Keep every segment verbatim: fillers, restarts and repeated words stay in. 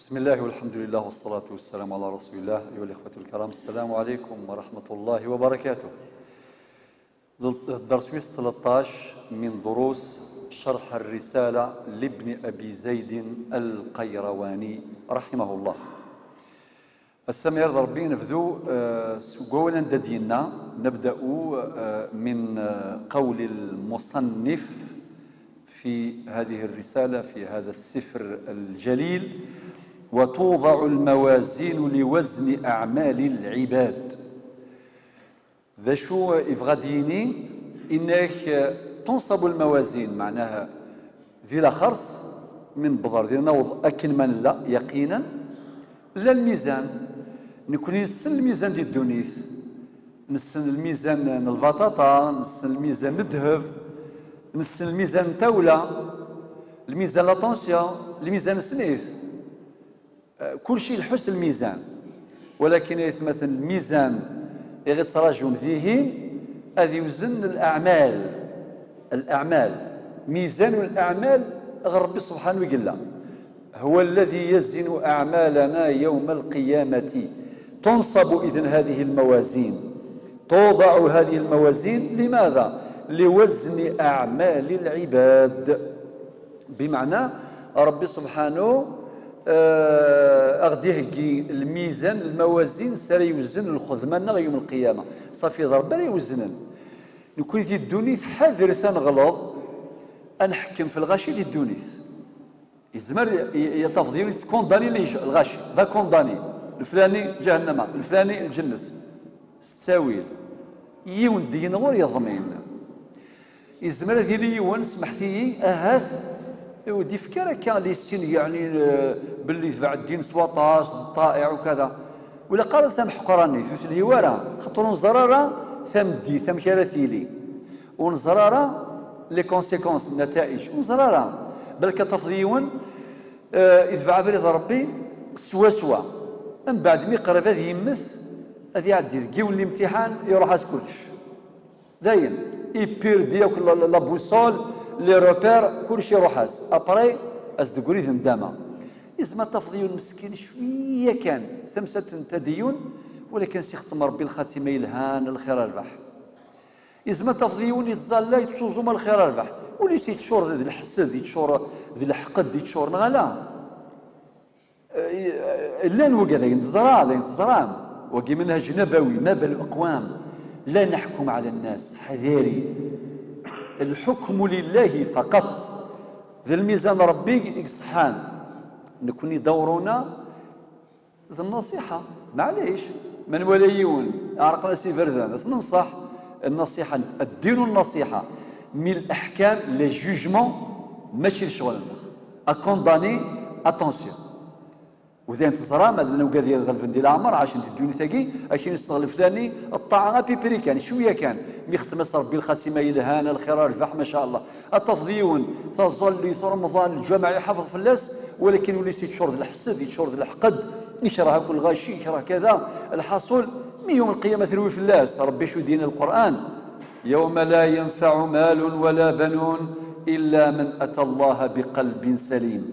بسم الله والحمد لله والصلاة والسلام على رسول الله. أيها الإخوة الكرام، السلام عليكم ورحمة الله وبركاته. الدرس ويس ثلاثة عشر من دروس شرح الرسالة لابن أبي زيد القيرواني رحمه الله. Ass-a, ma yard Rebbi, nebdu, eh, seg wawal anda d-yenna, نبدأ, eh, من, eh, قول المصنف في هذه الرسالة، في هذا السفر الجليل: وتوضع الموازين لوزن أعمال العباد. D acu i yebɣa ad d-yini? Inna-k, eh, تنصب الموازين, meɛnaha di laxert, mi newweḍ ar din, naweḍ akken ma nella, yaqinan, llan lmizan. Nekni nessen lmizan di ddunit. Nessen lmizan n lbaṭaṭa, nessen lmizan n ddheb, nessen lmizan n tawla, lmizan n la tension, lmizan n snit. Eh, kulci ileḥḥu s lmizan. Walakin ay atmaten, lmizan i ɣ-ittraǧun dihin ad iwzen leɛmal. Leɛmal. Mizan leɛmal ɣer Rebbi subḥanahu i yella. هو الذي يزن أعمالنا يوم القيامة. تنصب إذن هذه الموازين. توضع هذه الموازين لماذا؟ لوزن أعمال العباد. Bimeɛna, Rebbi subḥanahu, eh, a ɣ-d-iheggi lmizan, lmawazin, s ara yewzen lxedma-nneɣ yum lqiyama. Ṣafi, d Rebbi ara iweznen. Nekni di ddunit, ḥadret ad neɣleḍ, ad nḥekkem f lɣaci di ddunit. Yezmer i, i, i tafeḍ yiwen yettkunḍani lij-, lɣaci, d akunḍani. Leflani ǧahennama, leflani lǧennet. S ttawil, yiwen deg-neɣ ur yeḍmin. Yezmer ad yili yiwen, smeḥt-iyi, ahat ur d-ifki ara akka les signes, yeɛni, eh, belli tbeɛ ddin s waṭas, d ṭṭaɛi ukada. Ur ilaq ara tameḥqranit, ur telhi wara, xaṭer ur neẓri ara tameddit, amek ara tili. Ur neẓri ara les conséquences, nnataij, ur neẓri ara. Balak ad tafeḍ yiwen, eh, itbeɛ abrid n Rebbi swaswa. Mbeɛd mi qrib ad yemmet, ad iɛeddi deg yiwen limtiḥan, iruḥ-as kullec. Dayen, ipirdi akk la, la, la boussole, les repères, kullec iruḥ-as. Après, as-d-tegri d nndama. Yezmer tafeḍ yiwen meskin cwiya kan, tamsalt n tadiyun, walakin s ixetem Rebbi lxatima yelhan, lxir rrbeḥ. Yezmer tafeḍ yiwen yettẓalla, yettuẓum, lxir rrbeḥ. Ul-is yeččur d lḥesd, yeččur d leḥqed, yeččur, neɣ ala? Eh, llan wigad, ayen teẓra, ayen teẓram. Wagi منهج نبوي, ما بال الأقوام. لا نحكم على الناس, ḥadari. الحكم لله فقط. D lmizan n Rebbi i iṣeḥḥan. Nekni dawruna d nnṣiḥa. Maɛlic, ma nwala yiwen ɛerqen-as iberdan, ad t-nenṣeḥ. Nnṣiḥa, الدين النصيحة. Mi leḥkam, les jugements, mačči d ccɣel-nneɣ. Akunḍani, attention. U d ayen teẓram, ad llan wigad iɣelben di leɛmer, ɛacen di ddunit-agi, akken yesneɣ leflani, ṭṭaɛa apipri kan, cwiya kan, mi xetem-as Rebbi lxatima yelhan, lxir, rrbeḥ, ma sha Allah. Ad tafeḍ yiwen, taẓallit, Remḍan, lǧameɛ iḥafeḍ fell-as, walakin ul-is yeččur d leḥsed, yeččur d leḥqed, ikreh akk lɣaci, ikreh kada. Lḥaṣul, mi yum lqiyama terwi fell-as, Rebbi acu d-yenna Lqur'an: يوم لا ينفع مال ولا بنون إلا من أتى الله بقلب سليم.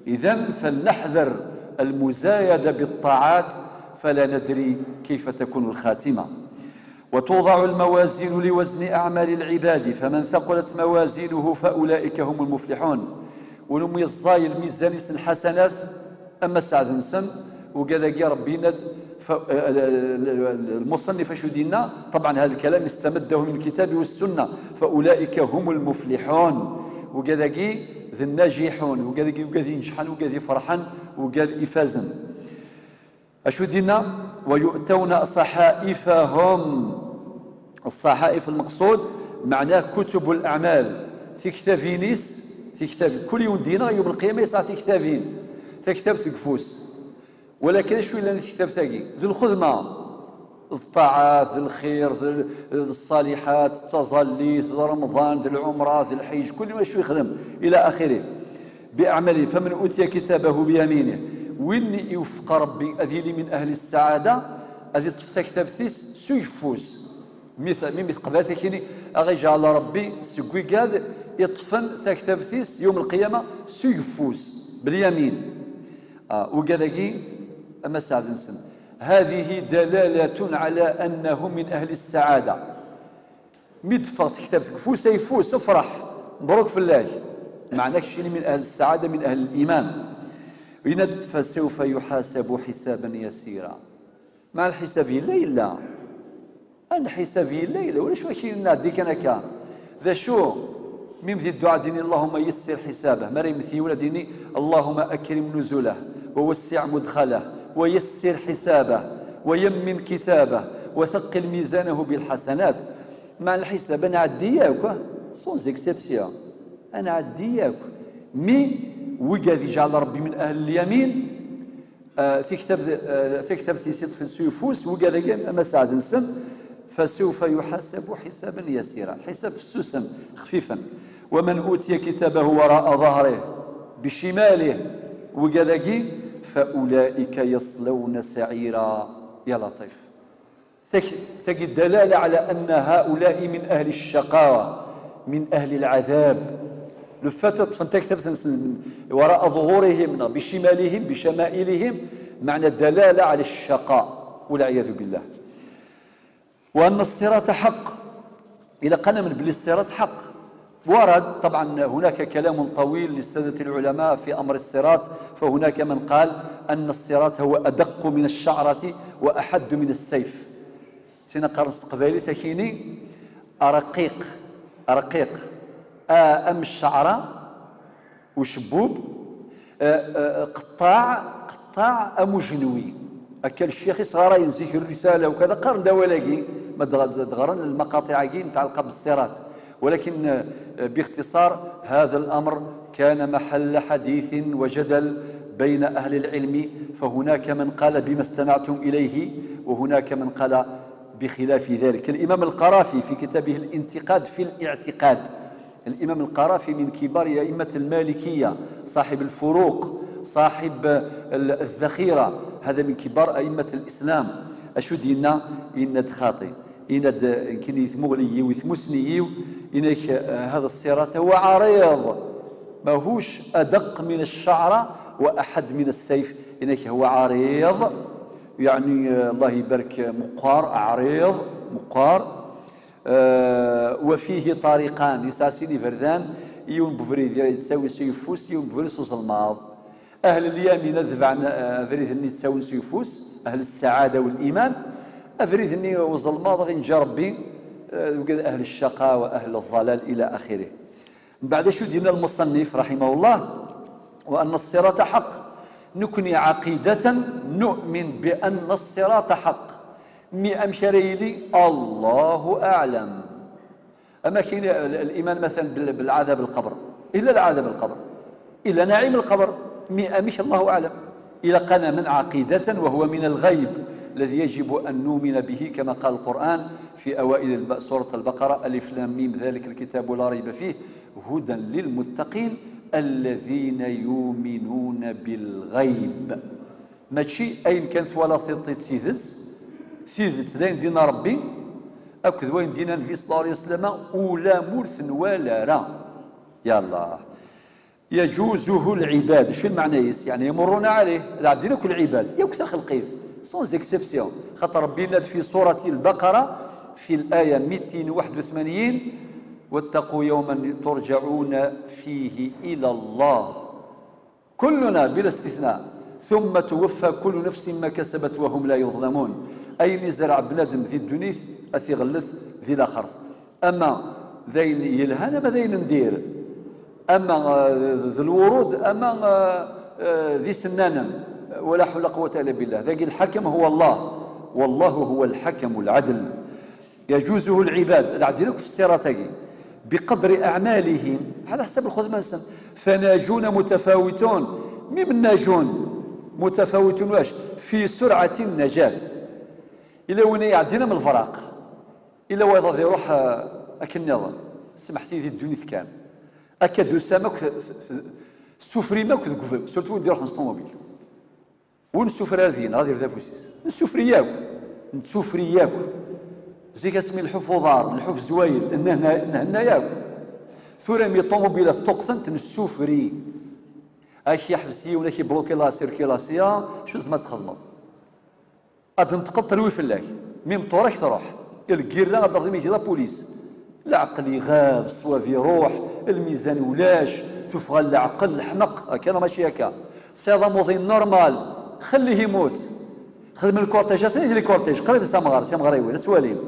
إذن فلنحذر المزايدة بالطاعات، فلا ندري كيف تكون الخاتمة. وتوضع الموازين لوزن أعمال العباد، فمن ثقلت موازينه فأولئك هم المفلحون. Win umi ẓẓay lmizan-is n lḥasanat, ama sseɛd-nsen, ugad-agi Rebbi yenna-d, fa-, eh, eh, eh, المصنف acu d-yenna, طبعا هذا الكلام استمده من الكتاب والسنة, فأولئك هم المفلحون. Ugad-agi d الناجحون, ugad-agi, ugad inejḥen, ugad ifeṛḥen, ugad ifazen. Acu d-yenna? ويؤتون صحائفهم. الصحائف المقصود معناه كتب الأعمال. Tiktabin-is, tiktab-, kul yiwen deg-neɣ yum lqiyama yesɛa tiktabin. Taktabt deg ufus. Walakin acu yellan di tektabt-agi? D lxedma, d ṭṭaɛat, d lxir, d, d ṣṣaliḥat, d taẓallit, d Remḍan, d lɛumra, d lḥiǧ, kul yiwen acu yexdem, إلى آخره. بأعماله، فمن أوتي كتابه بيمينه. Win iwefeq Rebbi ad yili من أهل السعادة, ad iṭṭef taktabt-is s uyeffus. Mi t-, mi, mi teqbel takini, ad aɣ-iǧɛel Rebbi seg wigad iṭṭfen taktabt-is yum lqiyama s uyeffus, باليمين. Ah, ugad-agi, ama sseɛd-nsen. هذه دلالة على أنهم من أهل السعادة. Mi d-teffeɣ tektabt deg ufus ayeffus, efreḥ, mebruk fell-ak. Meɛna keččini min ahli ssaɛada, min ahli liman. Yenna-d: فسوف يحاسب حسابا يسيرا. Meɛna lḥisab yella, yella. Anda lḥisab yella, yella. Ulac waki nɛeddi kan akka. D acu? Mi di dduɛa d-ini: اللهم يسر حسابه. Mi ara yemmet yiwen ad d-ini: اللهم أكرم نزله ووسع مدخله ويسر حسابه ويمن كتابه وثقل ميزانه بالحسنات. Meɛna lḥisab ad nɛeddi yakk, sans exception. Ad nɛeddi yakk. Mi wigad iǧɛel Ṛebbi min ahli lyamin, ah, tiktabt, ah, tiktabt-is iṭṭfen s uyeffus, wigad-agi ama sseɛd-nsen: فسوف يحاسب حسابا يسيرا. Lḥisab fessusen, xfifen. ومن أوتي كتابه وراء ظهره، بشماله، wigad-agi: فأولئك يصلون سعيرا. يا لطيف. Tag-, tagi دلالة على أن هؤلاء من أهل الشقاوة، من أهل العذاب. Le fait ṭṭfen taktabt-nsen وراء ظهورهم, neɣ بشمالهم, بشمائلهم, معنى دلالة على الشقاء والعياذ بالله. وأن الصراط حق. Ilaq ad namen belli الصراط حق. ورد، طبعا هناك كلام طويل للسادة العلماء في أمر الصراط، فهناك من قال أن الصراط هو أدق من الشعرة وأحد من السيف. Sin qqaren s teqbaylit akini: رقيق، رقيق، a, am cceɛra, ucebbub, eh, eh, qeṭṭaɛ, qeṭṭaɛ am ujenwi. Akka ccix-is ɣarayen zik الرسالة وكذا, qqaren-d awal-agi, ma d-, d-, d-ɣren lmaqaṭiɛ-agi متعلقة بالصراط. ولكن, eh, باختصار، هذا الأمر كان محل حديث وجدل بين أهل العلم، فهناك من قال بما استمعتم إليه، وهناك من قال بخلاف ذلك. الإمام القرافي في كتابه الانتقاد في الاعتقاد، الإمام القرافي من كبار أئمة المالكية، صاحب الفروق، صاحب ال-، الذخيرة، هذا من كبار أئمة الإسلام. Acu d-yenna? Yenna-d xaṭi. Yenna-d, eh, nekkini, tmuɣli-iw, tmussni-iw, yenna-k, eh, هذا الصراط هو عريض، ماهوش أدق من الشعرة وأحد من السيف. Yenna-k هو عريض، يعني, eh, الله يبارك, meqqar, ɛriḍ, meqqar. Eh, وفيه طريقان, yesɛa sin iberdan, yiwen n ubrid yettawi s uyeffus, yiwen n ubrid s uzelmaḍ. Ahl lyamin ad tebɛen, eh, abrid-nni yettawin s uyeffus, ahl ssaɛada wal iman, abrid-nni uzelmaḍ ɣinǧa Rebbi, eh, ugad ahl ccaqawa, ahl ḍḍalal, ila axirih. Mbeɛd acu d-yenna lmuṣannif, raḥimahullah: وأن الصراط حق. Nekni ɛaqidatan nu'min bi anna ṣṣirata ḥeqq. Mi amek ara yili? Allahu aɛlam. Ama kini l-, liman matan bil-, bilɛadab lqebr. Ila lɛadab lqebr. Ila naɛim lqebr. Mi amek? Allahu aɛlam. Ilaq ad namen ɛaqidatan, wa huwa min lɣayb, alladhi yajibu an numina bihi, kama qala lquran fi awail lba-, surat lbaqara: alif lam mim, dhalika lkitabu la rayba fih, hudan lilmuttaqin, alladhina yuminuna bilɣayb. Mačči ayen kan twalaḍ tiṭ d tidet, tidet d ayen d-yenna Rebbi, akked wayen d-yenna Nnbi sallallahu alayhi wa sallam, ula ma ur ten-wala ara. Ya Allah. Yajuzuhu lɛibad. Acu lmeɛna-is? Yeɛni, yamurruna ɛalayh. Ad ɛeddin akk lɛibad, yakk taxelqit, sans exception. Xaṭer Rebbi yenna-d fi surati lbaqara, fi laya mitin waḥed u tmanyin: واتقوا يوما ترجعون فيه إلى الله. كلنا بلا استثناء. ثم توفى كل نفس ما كسبت وهم لا يظلمون. Ayen izerreɛ bnadem di ddunit, ad t-iɣellet di laxert. Ama d ayen yelhan, ama d ayen n dir, ama, eh, d lwurud, ama, eh, eh, d isennanen. ولا حول ولا قوة إلا بالله. Dagi lḥakam huwa Allah. والله هو الحكم العدل. Yajuzuhu lɛibad, ad ɛeddin akk f ssirat-agi, biqadri aɛmalihim, ɛala ḥsab lxedma-nsen. Fanajun mutafawitun. Mim najun mutafawitun wac? Fi surɛati nnajat. Ila win iɛeddin am lbraq, ila wayeḍ ad iruḥ, eh, akken nniḍen. Smeḥt-iyi, di ddunit kan. Akka d-tusam akk, t-, t-, t-, tessufrim akk deg ubab, surtout wid iruḥen s ṭumubil. Ur nessufri ara deg-neɣ ad ird afus-is. Nessufri yakk. Nettufri yakk. Zik asmi nleḥḥu f uḍar, nleḥḥu f zzwayel, nhenna, nhenna yakk. Tura mi ṭumubilat ṭṭuqtent, nessufri. Ak-yeḥbes yiwen, ak-ibluki la circulation, acu tzemreḍ ad txedmeḍ? Ad d-tenṭqeḍ, terwi fell-ak. Mi meṭṭur-ak, truḥ. Lgirra ad d-tafeḍ imi la police. Leɛqel iɣab, ṣṣwab iruḥ, lmizan ulac, tuffɣa n leɛqel, leḥmeq, akka neɣ mačči akka? Tesɛiḍ amuḍin normal, xellih imut. Xedmen lkurṭij, atni di lkurṭij, qrib s amɣar, s amɣar iwin, ad twalim.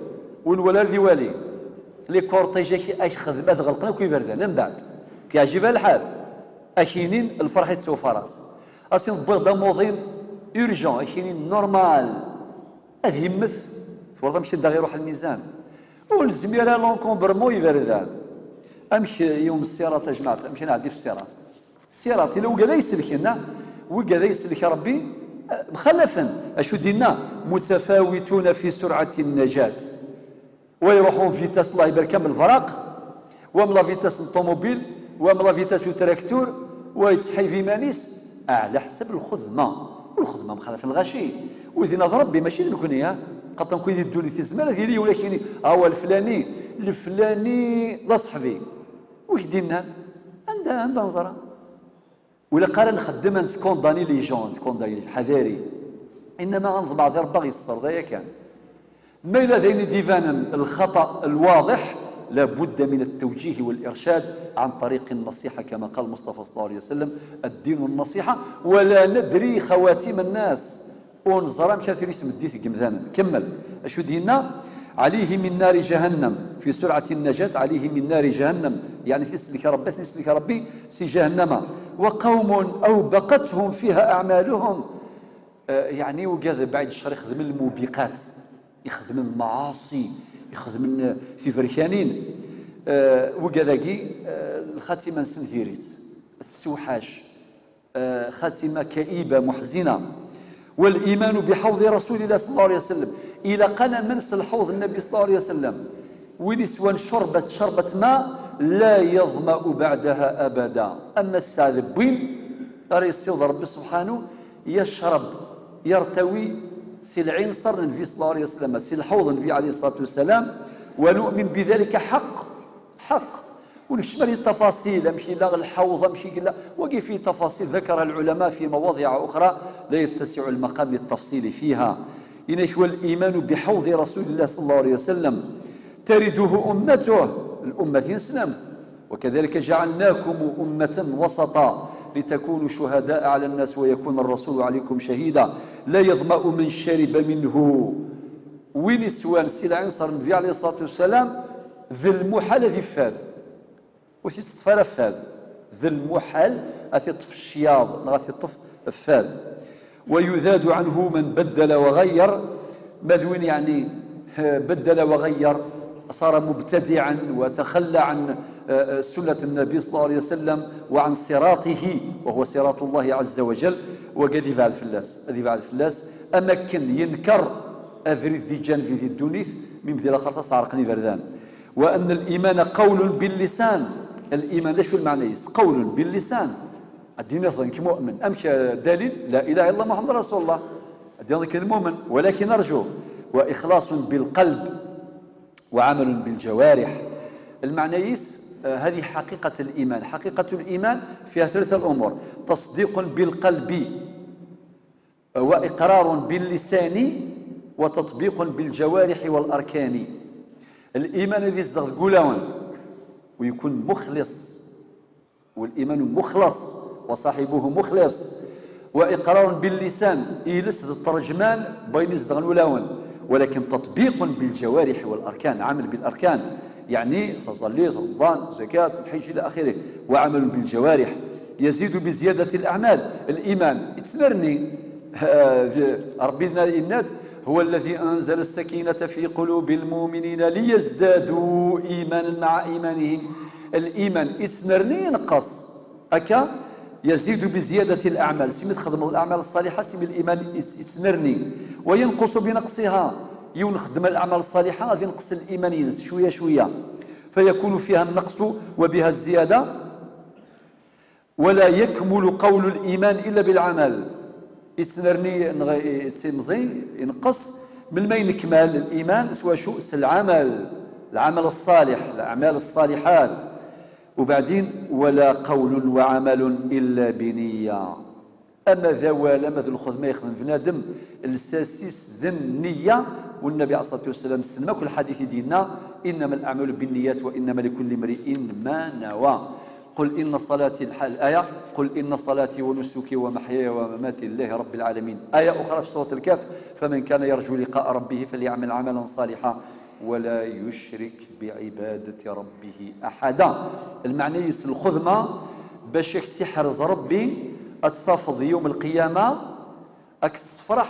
Ur nwala ara ad iwali. Lkurṭij ak-, ak xedmen, ad ɣelqen akk iberdan, mbeɛd. K-yeɛjib lḥal. Ak-inin lferḥ yettewfar-as. As-in tewwiḍ-d amuḍin urgent, ak-inin normal. Ad yemmet. Twalaḍ amek i d-aɣ iruḥ lmizan. Ur nezmir ara l'encombrement iberdan. Amek yiwem ssirat a jmaɛt, amek nɛeddi f ssirat? Ssirat, ila wigad ay iselken, ah, wigad ay iselk Rebbi, eh, mxalafen. Acu d-inna? Mutafawituna fi sur'ati nnajat. Wa iruḥ en vitesse, Allah ibarek am lbraq, wa am la vitesse n ṭumubil, wa am la vitesse n utraktur, wa yettḥayeb iman-is, ɛla ḥsab lxedma. Ur lxedma mxalafen lɣaci. Ur din ad Rebbi, mačči d nekni, ha? Xaṭer nekni di ddunit izmer ad yili ula kini, awa leflani, leflani d aṣeḥbi. Wi k-d-innan? Anda, anda neẓra? Ur ilaq ara nxeddem ad netkondani les gens, netkondani, ḥadari. Innama ad neḍmeɛ di Rebbi ad ɣ-yesser, d aya kan. Ma yella d ayen i d-ibanen lxaṭa lwaḍiḥ, la budda min at-tawjih wal irshad an tariq an-nasiḥa, kama qal Mustafa sallallahu alayhi wa sallam, ad-dinu an-nasiḥa, wa la nadri xawatim an-nas. Ur neẓri amek ara tili tmeddit deg yimdanen. Kemmel. Acu d-yenna? Alayhim min nari jahannam, fi sur'ati nnajat, alayhim min nari jahannam, yeɛni tisellek Rebbi, ad ten-isellek Rebbi si jahannama. Wa qawmun awbaqathum fiha a'maluhum. Eh, yeɛni wigad, baɛid ccer, ixedmen lmubiqat, ixedmen lmaɛaṣi, ixedmen, eh, tiberkanin. Eh, wigad-agi, eh, lxatima-nsen diri-tt, tessewḥac. آه، خاتمة كئيبة محزنة. والإيمان بحوض رسول الله صلى الله عليه وسلم. Ilaq ad namen s lḥawḍ n Nnbi صلى الله عليه وسلم. Win iswan شربة، شربة ماء لا يظمأ بعدها أبدا. Ama sseɛd n win ara yessiweḍ Rebbi subḥanu, yecreb, yertawi si lɛinṣer n Nnbi صلى الله عليه وسلم, si lḥawḍ n Nnbi عليه الصلاة والسلام, ونؤمن بذلك حق. حق. Ur nekcem ara di ttafaṣil, amek yella lḥawḍ, amek i yella. Wagi fi ttafaṣil, ذكرها العلماء في مواضع أخرى لا يتسع المقام للتفصيل فيها. Inek والإيمان بحوض رسول الله صلى الله عليه وسلم ترده أمته, الأمة تneslemt. وكذلك جعلناكم أمة وسطا لتكونوا شهداء على الناس ويكون الرسول عليكم شهيدا. لا يظمأ من شرب منه. Win iswan si lɛinṣer n Nnbi عليه الصلاة والسلام, d lmuḥal ad iffad. Ur t-iteṭṭef ara fad. D lmuḥal ad t-iṭṭef ccyaḍ, neɣ ad t-iṭṭef fad. ويذاد عنه من بدل وغير. Ma d win, yeɛni, eh, بدل وغير، صار مبتدعا وتخلى عن, eh, سنة النبي صلى الله عليه وسلم وعن صراطه، وهو صراط الله عز وجل. Wagi ad ibɛed fell-as, ad ibɛed fell-as, am akken yenker abrid d-iǧǧan di, di ddunit, mi mdi laxert ad s-ɛerqen iberdan. وأن الإيمان قول باللسان. الإيمان d acu lmeɛna-is? قول باللسان. Ad d-tiniḍ nekk mu'min. Amek, eh, dalil? لا إله إلا الله محمد رسول الله. Ad d-tiniḍ nekk d mu'min. ولكن أرجو. وإخلاص بالقلب وعمل بالجوارح. Lmeɛna-is, eh, هذه حقيقة الإيمان. حقيقة الإيمان فيها ثلاثة الأمور. تصديق بالقلب وإقرار باللسان وتطبيق بالجوارح والأركان. الإيمان ad izdeɣ deg wulawen, ويكون مخلص, والإيمان مخلص وصاحبه مخلص، وإقرار باللسان, iles d ttṛejman n wayen izedɣen ulawen, ولكن تطبيق بالجوارح والأركان, عمل بالأركان, يعني taẓallit, Remḍan, zakat, lḥiǧ, إلى آخره, وعمل بالجوارح يزيد بزيادة الأعمال. الإيمان yettnerni, eh, Rebbi yenna-d: هو الذي أنزل السكينة في قلوب المؤمنين ليزدادوا إيمانا مع إيمانهم. الإيمان yettnerni, ineqqes. Akka, يزيد بزيادة الأعمال. Simi txedmeḍ الأعمال الصالحة, simi الإيمان yet-, yettnerni. وينقص بنقصها. Yiwen xeddem الأعمال الصالحة, ad inqes الإيمان-ines, شوية شوية. فيكون فيها النقص وبها الزيادة. ولا يكمل قول الإيمان إلا بالعمل. Yettnerni, neɣ yettimẓi, ineqqes, melmi i yekmal الإيمان, s wacu? S lɛamal, العمل الصالح, الأعمال الصالحات. وبعدين: ولا قول وعمل إلا بنية. Ama d awal, ama d lxedma yexdem bnadem, lsas-is d nniya, والنبي عليه الصلاة والسلام, ssnem akk lḥadit i d-yenna: إنما الأعمال بالنيات وإنما لكل امرئ ما نوى. قل إن صلاتي, الح-, الآية: قل إن صلاتي ونسكي ومحياي ومماتي لله رب العالمين. آية أخرى في سورة الكهف: فمن كان يرجو لقاء ربه فليعمل عملا صالحا ولا يشرك بعبادة ربه أحدا. Lmeɛna-is, lxedma bac ad k-tt-iḥrez Rebbi, ad tt-tafeḍ yawm lqiyama, ad k-tessefreḥ,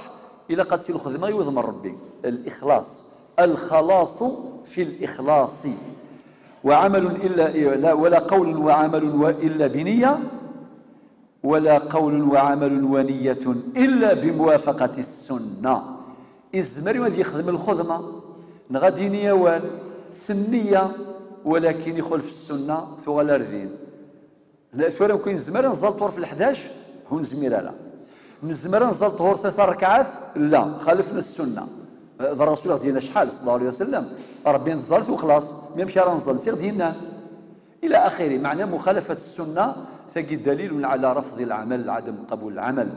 ilaq ad tt-, lxedma i wudem n Rebbi. الإخلاص. الخلاص في الإخلاص. وعمل إلا، لا، ولا قول وعمل إلا بنية، ولا قول وعمل ونية إلا بموافقة السنة. Izmer ad yexdem lxedma, neɣ ad d-yini awal s nniya, walakin ixulef ssunna, tuɣal ar din. La, tura nekk nezmer ad nẓal ṭhur f leḥdac? Ur nezmir ara. Nezmer ad nẓal ṭhur tlata rrekɛat? La, xalefna ssunna. D Rrasul i ɣ-d-yenna acḥal, صلى الله عليه وسلم, Rebbi ad nẓal-t u xlaṣ. Mi amek ara nẓal? D i ɣ-d-yennan. إلى آخره. معنى مخالفة السنة, tagi دليل على رفض العمل، عدم قبول العمل.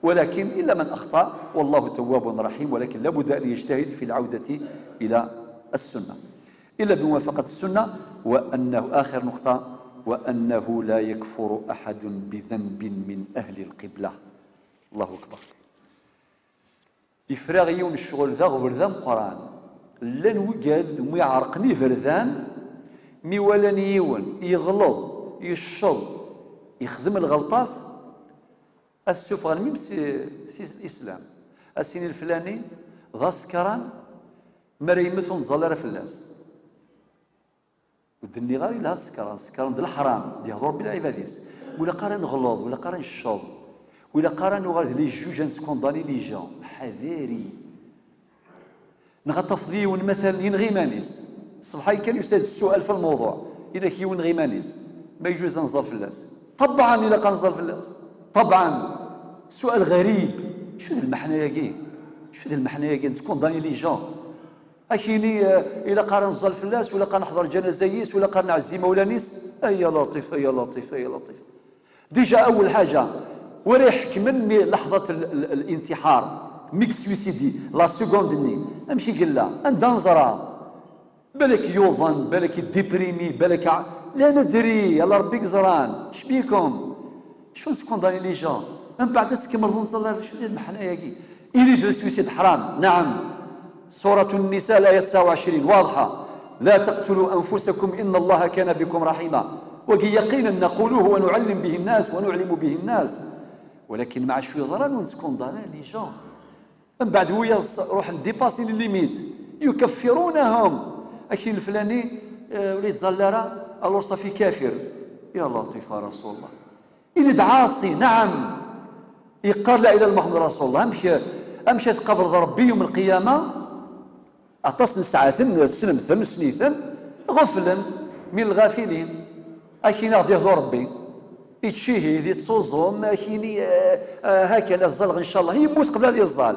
ولكن إلا من أخطأ، والله تواب رحيم، ولكن لا بد أن يجتهد في العودة إلى السنة. إلا بموافقة السنة، وأنه، آخر نقطة، وأنه لا يكفر أحد بذنب من أهل القبلة. الله أكبر. Ifra yiwen ccɣel d aɣbel d ameqqran. Llan wigad mi ɛerqen iberdan, mi walan yiwen yeɣleḍ, yecceḍ, yexdem lɣelṭat, ad t-ssufɣen mim si, si lislam. Ad s-inin leflani d asekran, mi ara yemmet ur nẓall ara fell-as. Ur d-nniɣ ara yella sekran, sekran d leḥram, d-yehḍur Rebbi lɛibad-is. Ur ilaq ara neɣleḍ, ur ilaq ara necceḍ, ur ilaq ara nuɣal d les juges, ad nettkunḍani les gens. Ḥadari. Neɣ ad tafeḍ yiwen, matalan, yenɣa iman-is. Ṣṣbeḥ-agi kan yusa-d ssual f lmewḍuɛ, yenna-k yiwen yenɣa iman-is. Ma yeǧuz ad nẓall fell-as? Ṭebɛan ilaq ad nẓall fell-as. Ṭebɛan. Ssual ɣarib. Acu d lmeḥna-agi? Acu d lmeḥna-agi? Ad nettkunḍani les gens. Ad k-yini, eh, ilaq ara nẓall fell-as, ur ilaq ara neḥḍer lǧanaza-is, ur ilaq ara nɛezzi imawlan-is. Ay ya laṭif, ay ya laṭif, ay ya laṭif. Déjà, awel ḥaǧa, wi ara iḥekmen mi laḥḍat l-, l-, الانتحار, mi yeswisidi, la seconde-nni, amek i yella? Anda neẓra? Balak yuḍen, balak déprimi, balak a-, la ندري, ala Rebbi i yeẓran. Acu bikum? Acu nettkunḍani les gens? Mbeɛd ad tkemmleḍ ur neẓall ara. Acu d lmeḥna-agi? Ili-d le suicide ḥram, naɛam. Surat Nisa, l'aya tesɛa u ɛecrin, waḍḥa: لا تقتلوا أنفسكم إن الله كان بكم رحيما. Wagi يقينا نقوله ونعلم به الناس ونعلم به الناس. Walakin meɛa acu yeḍran ur nettkunḍani les gens. Mbeɛd wiyaḍ s-, ruḥen dépassent les limites. يكفرونهم. Akin leflani, eh, ur yettẓall ara, alors صافي كافر. Ya laṭif, a Rasul Allah. Ini-d ɛaṣi, naɛam. Yeqqar la ilaha illa Muḥemmed Rasul Allah. Amek, amek ad tqableḍ Rebbi yawm lqiyama? Aṭas n ssaɛaten, tessnem-ten, nessen-iten, ɣeflen, من الغافلين. Akin ad ɣ-d-yehdu Rebbi. Yettcihid, yettuẓum, akin, eh, eh, hakana, ẓẓalleɣ, ncallah, yemmut qbel ad yeẓẓal.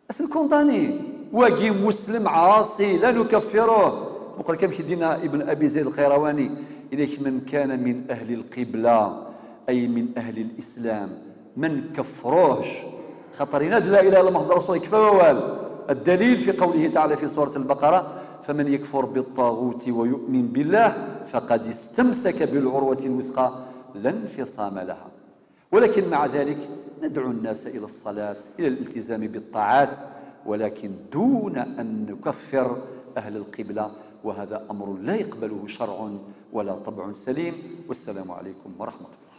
Ad ten-kunḍani. Wagi muslem ɛaṣi, la نكفره. Muqel kan amek i d-yenna Ibn Abi Zayd Lqayrawani, yenna-k: من كان من أهل القبلة، أي من أهل الإسلام، ما نكفروهش. Xaṭer yenna-d la ilaha illa Muḥemmed Rasul, yekfa wawal. الدليل في قوله تعالى في سورة البقرة: فمن يكفر بالطاغوت ويؤمن بالله فقد استمسك بالعروة الوثقى لا انفصام لها. ولكن مع ذلك ندعو الناس إلى الصلاة، إلى الالتزام بالطاعات، ولكن دون أن نكفر أهل القبلة، وهذا أمر لا يقبله شرع ولا طبع سليم. والسلام عليكم ورحمة الله.